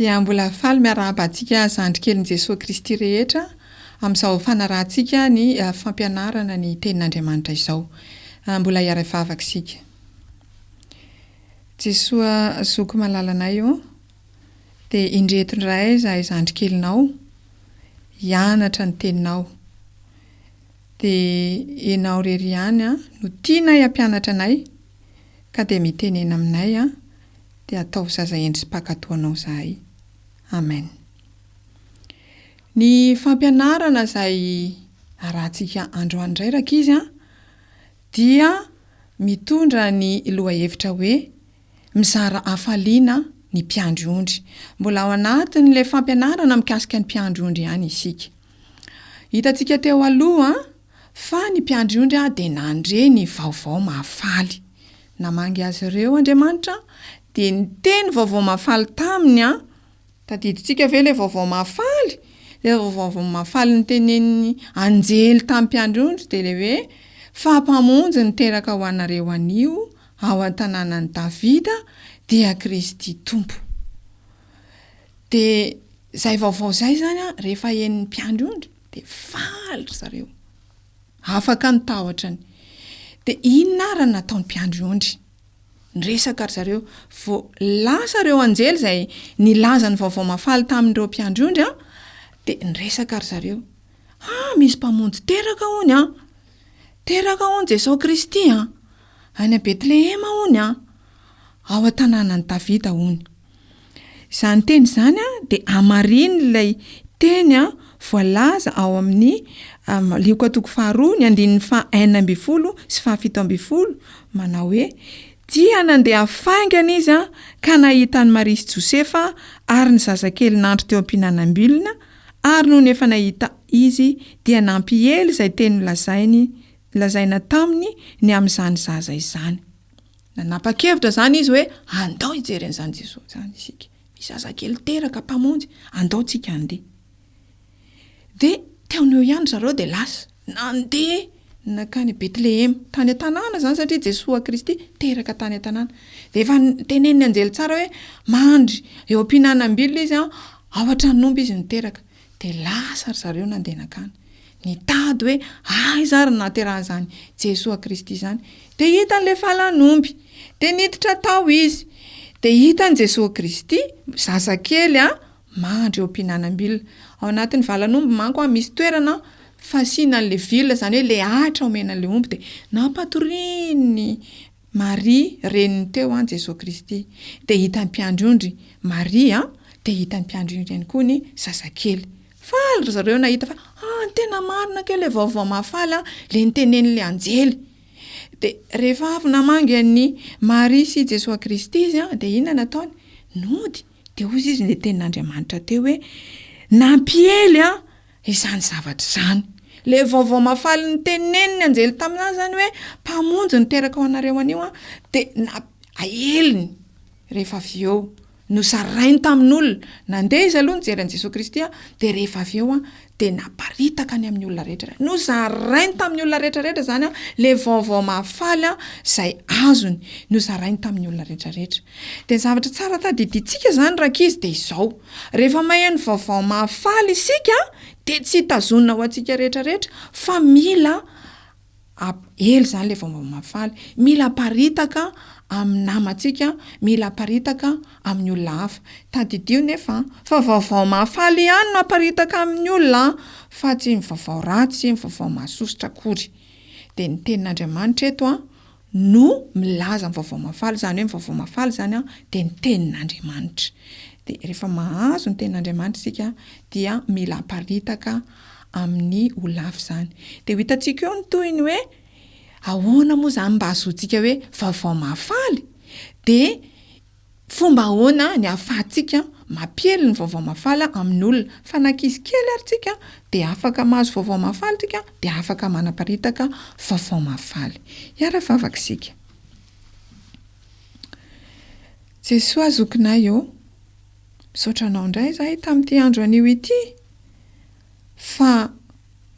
Dia mbola faly miarahaba antsika zandry kelin'i Jesoa Kristy rehetra amin'izao fanarahantsika ny fampianarana ny tenin'Andriamanitra izao. Mbola hiara-hivavaka isika. Jesoa Zoky malalanay ô, dia indreto indray izahay zandry kelinao hianatra ny teninao. Dia ianao irery ihany no tianay hampianatra anay ka dia mitenena aminay dia ataovy zaza hendry sy mpankatò anao izahay. Amen. Ny fampianarana izay arahantsika androany indray rankizy an, dia mitondra ny lohahevitra hoe mizara hafaliana ny mpiandry ondry. Mbola ao anatin'ilay fampianarana mikasika ny mpiandry ondry ihany isika. Hitantsika teo aloha fa ny mpiandry ondry dia nandre ny vaovao mahafaly. Namangy azy ireo Andriamanitra dia niteny vaovao mahafaly taminy an! Tadidintsika ve ilay vaovao mahafaly? Ilay vaovao mahafaly notenenin'ny anjely tamin'ny mpiandry ondry dia ilay hoe, Fa Mpamonjy niteraka ho anareo anio ao an-tanànan'i Davida, dia Kristy Tompo. Dia izay vaovao izay izany an, rehefa henon'ny mpiandry ondry dia faly ry zareo. Afaka ny tahotrany. Dia inona ary no nataon'ny mpiandry ondry? Niresaka ry zareo. Vao lasa ireo anjely izay nilaza ny vaovao mahafaly tamin'ireo mpiandry ondry an, dia niresaka ry zareo. Ah, misy Mpamonjy teraka hono an! Teraka hono Jesosy Kristy an! Any Betlehema hono an! Ao an-tanànan'i Davida hono. Izany teny izany dia hamarinin'ilay teny voalaza ao amin'ny Lioka toko faharoa ny andininy faha 16 sy faha 17 manao hoe, Dia nandeha faingana izy ka nahita an'i Maria sy Josefa ary ny zazakely nandry teo am-pihinanam-bilona, ary nony efa nahita izy dia nampiely izay teny nolazainy lazaina taminy ny amin'izany zaza izany. Nanapa-kevitra izany izy hoe andao hijery an'izany Jesoa izany isika. Misy zazakely teraka mpamonjy, andao tsika handeha. Dia teo no eo ihany ry zareo dia lasa. Nandeha nankany Betlehema, tany an-tanàna izany satria Jesoa Kristy teraka tany an-tanàna. Dia efa notenenin'ny anjely tsara hoe mandry eo am-pihinanam-bilona izy an, ao an-tranon'omby izy no teraka. Dia lasa ry zareo nandeha nankany. Nitady hoe aiza ary no nahaterahan'izany Jesoa Kristy izany. Dia hitany ilay falan'omby. Dia niditra tao izy. Dia hitany Jesoa Kristy, zazakely an, mandry eo am-pihinanam-bilona. Ao anatin'ny valan'omby manko an, misy toerana fasiana an'ilay vilona, izany hoe ilay ahitra omena an'ilay omby. Dia nampatoriany Maria reniny teo an Jesoa Kristy. Dia hitan'ny mpiandry ondry Maria an, dia hitan'ny mpiandry ondry ihany koa ny zazakely. Faly ry zareo nahita fa ah tena marina kay ilay vaovao mahafaly an, ilay notenenin'ilay anjely. Dia rehefa avy namangy an'i Maria sy Jesoa Kristy izy an, dia inona nataony? Nody, dia hoy izy ilay tenin'Andriamanitra teo hoe nampiely an izany zavatra izany. Ilay vaovao mahafaly notenenin'ny anjely tamin'azy izany hoe Mpamonjy niteraka ho anareo anio an, dia naeliny rehefa avy eo. Nozarainy tamin'olona. Nandeha izy aloha nijery an'i Jesoa Kristy an, dia rehefa avy eo an, dia naparitaka any amin'ny olona rehetra. Nozarainy tamin'ny olona rehetra rehetra izany an, ilay vaovao mahafaly an, izay azony. Nozarainy tamin'ny olona rehetra rehetra. Dia ny zavatra tsara tadidintsika izany rankizy dia izao. Rehefa maheno vaovao mahafaly isika dia tsy tazonina ho antsika rehetra rehetra fa mila ela izany ilay vaovao mahafaly, mila aparitaka amin'ny namantsika, mila aparitaka amin'ny olona hafa. Tadidio nefa fa vaovao mahafaly ihany no aparitaka amin'ny olona fa tsy ny vaovao ratsy, ny vaovao mahasosotra akory. Dia ny tenin'Andriamanitra eto an, no milaza ny vaovao mahafaly, izany hoe ny vaovao mahafaly izany an dia ny tenin'Andriamanitra. Dia rehefa mahazo ny tenin'Andriamanitra isika dia mila aparitaka amin'ny olona hafa izany. Dia ho hitantsika eo ny tohiny hoe ahoana moa izany mba hahazoantsika hoe vaovao mahafaly? Dia Fomba ahoana ny ahafahantsika mampiely ny vaovao mahafaly amin'ny olona? Fa na ankizy kely ary tsika dia afaka mahazo vaovao mahafaly tsika dia afaka manaparitaka vaovao mahafaly. Hiara-vavaka isika. Jesoa zokinay ô, misaotra anao indray izahay tamin'ity andro anio ity fa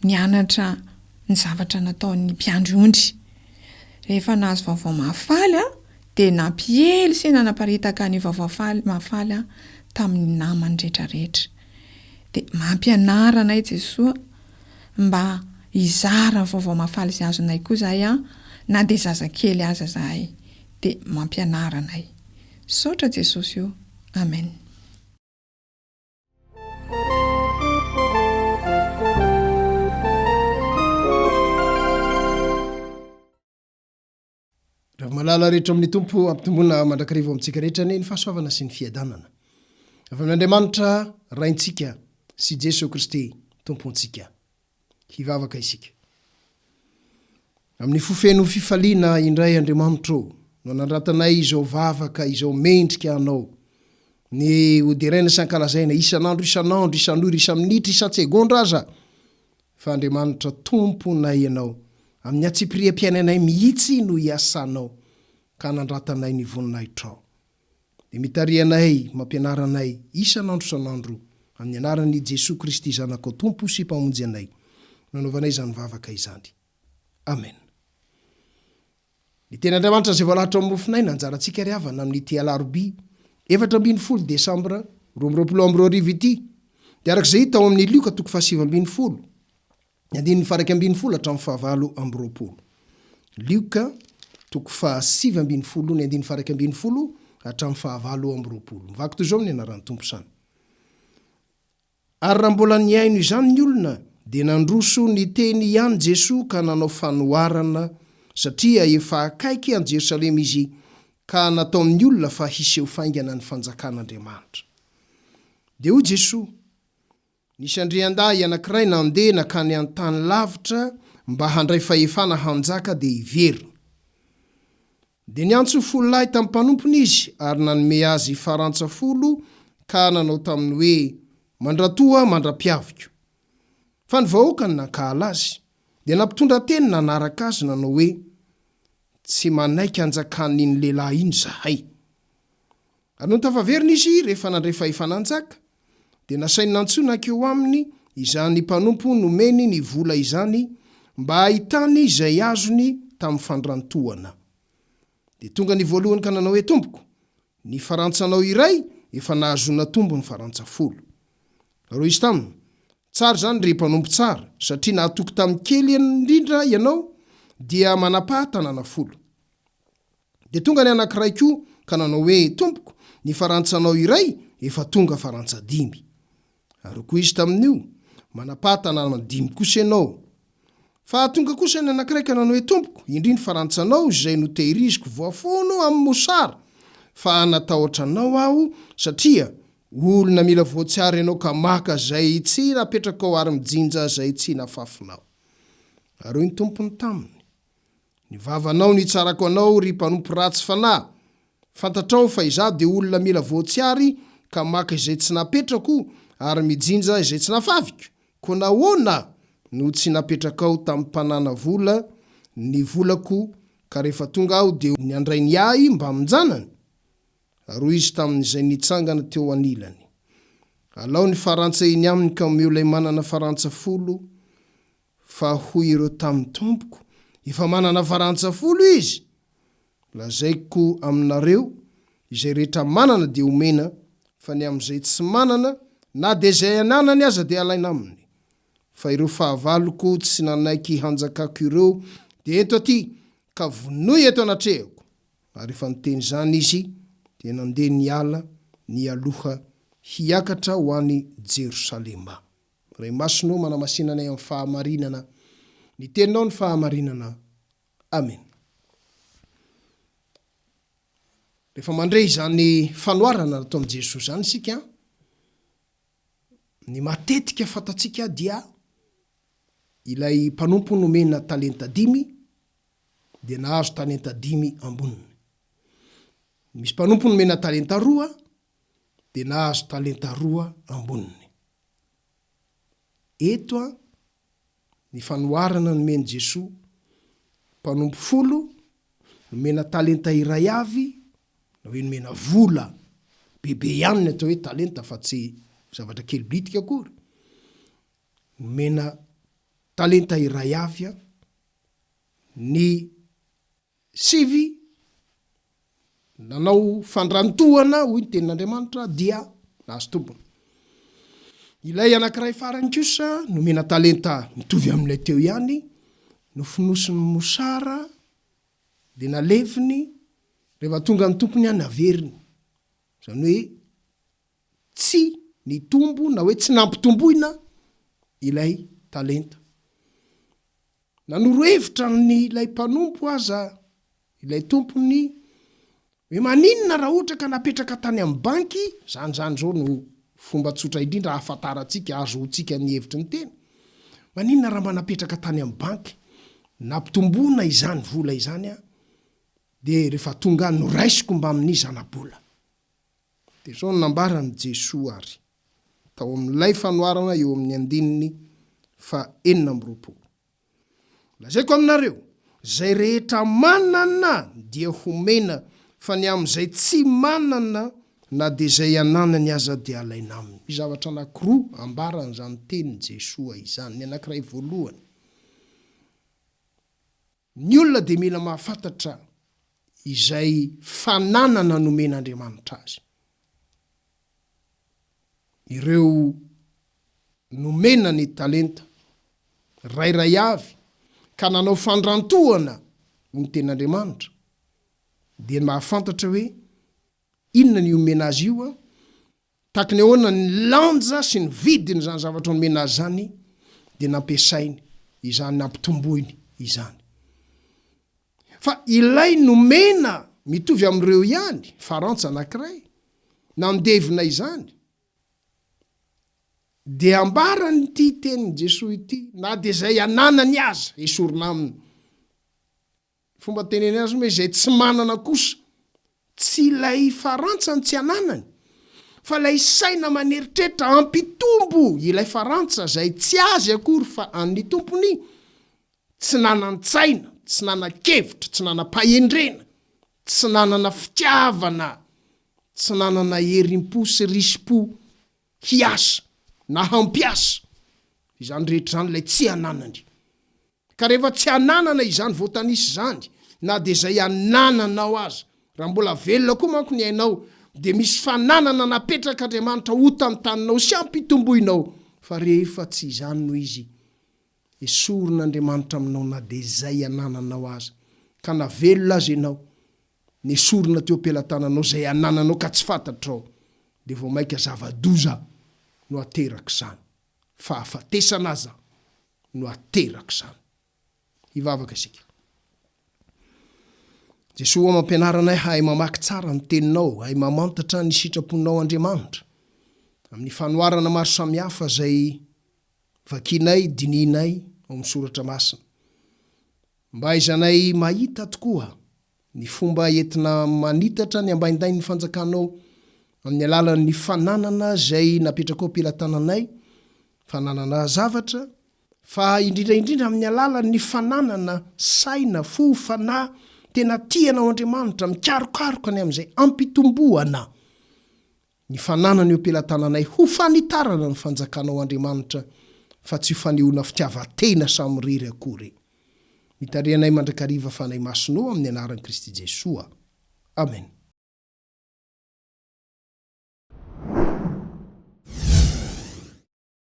nianatra ny zavatra nataon'ny mpiandry ondry. Rehefa nahazo vaovao mahafaly dia nampiely sy nanaparitaka ny vaovao faly mahafaly aho tamin'ny namany rehetra rehetra. Dia mampianara anay Jesoa mba hizara ny vaovao mahafaly izay azonay koa izahay an, na dia zazakely aza izahay. Dia mampianara anay. Misaotra Jesosy o. Amen. Ravi-malala rehetra amin'ny Tompo ampitomboina mandrakariva ao amintsika rehetra anie ny fahasoavana sy ny fiadanana avy amin'Andriamanitra Raintsika sy Jeso Kristy Tompontsika. Hivavaka isika. Amin'ny fo feno fifaliana indray Andriamanitra ô no anandratanay izao vavaka izao mendrika Anao ny hoderaina sy ankalazaina isan'andro isan'andro isan'ora isa-minitra isan-tsegondra aza Fa Andriamanitra Tomponay Ianao, amin'ny hatsipiriam-piainanay mihitsy no iasanao ka anandratanay ny voninahitrao. Dia mitariha anay, mampianara anay, isan'andro isan'andro, amin'ny anaran'i Jesoa Kristy Zanakao Tompo sy Mpamonjy anay, no anaovanay izany vavaka izany. Amen. Ny Tenin'Andriamanitra izay voalahatra ao amin'ny mofon'aina, anjarantsika ry havana amin'ity alarobia 14 desambra 2022 ity, dia araka izay hita ao amin'ny Lioka toko fahasivy ambinifolo, ny andininy faha-iraika ambinifolo hatramin'ny fahavalo ambiroapolo. Lioka toko fahasivy ambinifolo, ny andininy faha-iraika ambinifolo hatramin'ny fahavalo ambiroapolo. Mivaky toy izao amin'ny anaran'ny Tompo izany. Ary raha mbola nihaino izany ny olona, dia nandroso niteny ihany Jesoa ka nanao fanoharana, satria efa akaiky an'i Jerosalema Izy, ka nataon'ny olona fa hiseho faingana ny fanjakan'Andriamanitra. Dia hoy Jesoa, Nisy andriandahy anankiray nandeha nankany an-tany lavitra mba handray fahefana hanjaka dia hiverina. Dia niantso fololahy tamin'ny mpanompony izy ary nanome azy farantsa folo ka nanao taminy hoe, Mandratoa mandra-piaviko. Fa ny vahoakany nankahala azy, dia nampitondra teny nanaraka azy nanao hoe, Tsy manaiky hanjakan'iny lehilahy iny izahay. Ary nony tafaverina izy rehefa nandray fahefana hanjaka, dia nasainy nantsoina hankeo aminy izany mpanompo nomeny ny vola izany mba hahitany izay azony tamin'ny fandrantoana. Dia tonga ny voalohany ka nanao hoe, Tompoko, ny farantsanao iray efa nahazoana tombony farantsa folo. Ary hoy izy taminy, Tsara izany, ry mpanompo tsara, satria nahatoky tamin'ny kely indrindra ianao, dia manapaha tanàna folo. Dia tonga ny anankiray koa ka nanao hoe, Tompoko, ny farantsanao iray efa tonga farantsa dimy. Ary hoy koa izy tamin'io, Manapaha tanàna dimy kosa ianao. Fa tonga kosa ny anankiray ka nanao hoe, Tompoko, indry ny farantsanao izay notehiriziko voafono amin'ny mosara, fa natahotra anao aho, satria olona mila voatsiary ianao ka maka izay tsy napetrakao ary mijinja izay tsy nafafinao. Ary hoy ny tompony taminy, Ny vavanao no hitsarako anao, ry mpanompo ratsy fanahy. Fantatrao fa izaho dia olona mila voatsiary ka maka izay tsy napetrako ary mijinja izay tsy nafafiko. Koa nahoana no tsy napetrakao tamin'ny mpanana vola ny volako ka rehefa tonga aho dia ny handray ny ahy mbamin-janany? Ary hoy izy tamin'izay nitsangana teo anilany, Alao ny farantsa eny aminy ka omeo ilay manana farantsa folo Fa hoy ireo taminy, Tompoko, efa manana farantsa folo izy! Lazaiko aminareo, izay rehetra manana dia omena, fa ny amin'izay tsy manana, na dia izay ananany aza dia alaina aminy. Fa ireo fahavaloko tsy nanaiky hanjakako ireo dia ento aty, ka vonoy eto anatrehako! Ary rehefa niteny izany izy, dia nandeha niala nialoha hiakatra ho any Jerosalema. Ray Masina ô manamasina anay amin'ny fahamarinana ny teninao ny fahamarinana Amen Rehefa mandre izany fanoharana nataon'i Jesoa izany isika ny matetika fantatsika dia ilay mpanompo nomena talenta dimy dia nahazo talenta dimy amboniny. Misy mpanompo nomena talenta roa dia nahazo talenta roa amboniny. Eto ny fanoharana nomen'i Jesoa, mpanompo folo nomena talenta iray avy, na hoe nomena vola bebe ihany ny atao hoe talenta fa tsy zavatra kely bitika akory, nomena talenta iray avy ny Sivy, nanao fandrantoana, hoy ny Tenin'Andriamanitra, dia Nahazo tombony. Ilay anankiray farany kosa nomena talenta mitovy amin'ilay teo ihany, nofonosiny mosara dia naleviny, rehefa tonga ny tompony any naveriny. Izany hoe tsy nitombo na hoe tsy nampitomboina ilay talenta. Nanoro hevitra an'ilay mpanompo aza ilay tompony hoe maninona raha ohatra ka napetraka tany amin'ny banky, izany izany izao no fomba tsotra indrindra ahafantarantsika, ahazoantsika ny hevitry ny teny, maninona raha mba napetraka tany amin'ny banky, nampitomboina izany vola izany aho, dia rehefa tonga any noraisiko mbamin'ny zana-bola. Dia izao no nambaran'i Jesoa ary tao amin'ilay fanoharana eo amin'ny andininy faha 26, Lazaiko aminareo, izay rehetra manana dia homena, fa ny amin'izay tsy manana, na dia izay ananany aza dia alaina aminy. Misy zavatra anankiroa ambaran'izany tenin'i Jesoa izany. Ny anankiray voalohany, Ny olona dia mila mahafantatra izay fananana nomen'Andriamanitra azy. Ireo nomena ny talenta, rairay avy, ka nanao fandrantoana ho ny tenin'Andriamanitra, dia ny mahafantatra hoe inona ny omena azy io, Tahaka ny ahoana ny lanja sy ny vidin'izany zavatra nomena azy izany dia nampiasainy izany nampitomboiny izany. Fa ilay nomena mitovy amin'ireo ihany, farantsa anankiray, nandevina izany, dia ambaran'ity tenin'i Jesoa ity, na dia izay ananany aza esorina aminy. Fomba teneny azy moa izay tsy manana kosa tsy ilay farantsa no tsy ananany fa ilay saina maneritreritra hampitombo ilay farantsa izay tsy azy akory fa an'ny tompony, tsy nanan-tsaina, tsy nanan-kevitra, tsy nanam-pahendrena, tsy nanana fitiavana, tsy nanana herim-po sy risi-po hiasa na hampiasa izany rehetra izany ilay tsy ananany. Ka rehefa tsy ananana izany voatanisa izany, na dia izay anananao aza, raha mbola velona koa manko ny ainao, dia misy fananana napetrak'Andriamanitra hotantaninao sy hampitomboinao, fa rehefa tsy izany no izy, esorin'Andriamanitra aminao na dia izay anananao aza, ka na velona aza ianao, nesorina teo am-pelatananao izay anananao ka tsy fantatrao, dia vao mainka zava-doza no aterak'izany, fahafatesana aza no aterak'izany. Hivavaka isika. Jesoa ô mampianara anay hahay mamaky tsara ny teninao, hahay mamantatra ny sitraponao Andriamanitra. Amin'ny fanoharana maro samihafa izay vakinay, dinihinay ao amin'ny soratra masina. Mba ahaizanay mahita tokoa ny fomba entina manitatra ny ambaindain'ny fanjakanao amin'ny alalan'ny fananana izay napetrakao am-pelatananay, fananana zavatra, fa indrindra indrindra amin'ny alalan'ny fananana saina, fo, fanahy tena tia anao Andriamanitra, mikarokaroka ny amin'izay ampitomboana Ny fananana eo am-pelatananay ho fanitarana ny fanjakanao Andriamanitra fa tsy ho fanehoana fitiavan-tena samirery akory. Mitariha anay mandrakariva Fanahy Masinao amin'ny anaran'i Kristy Jesoa. Amen.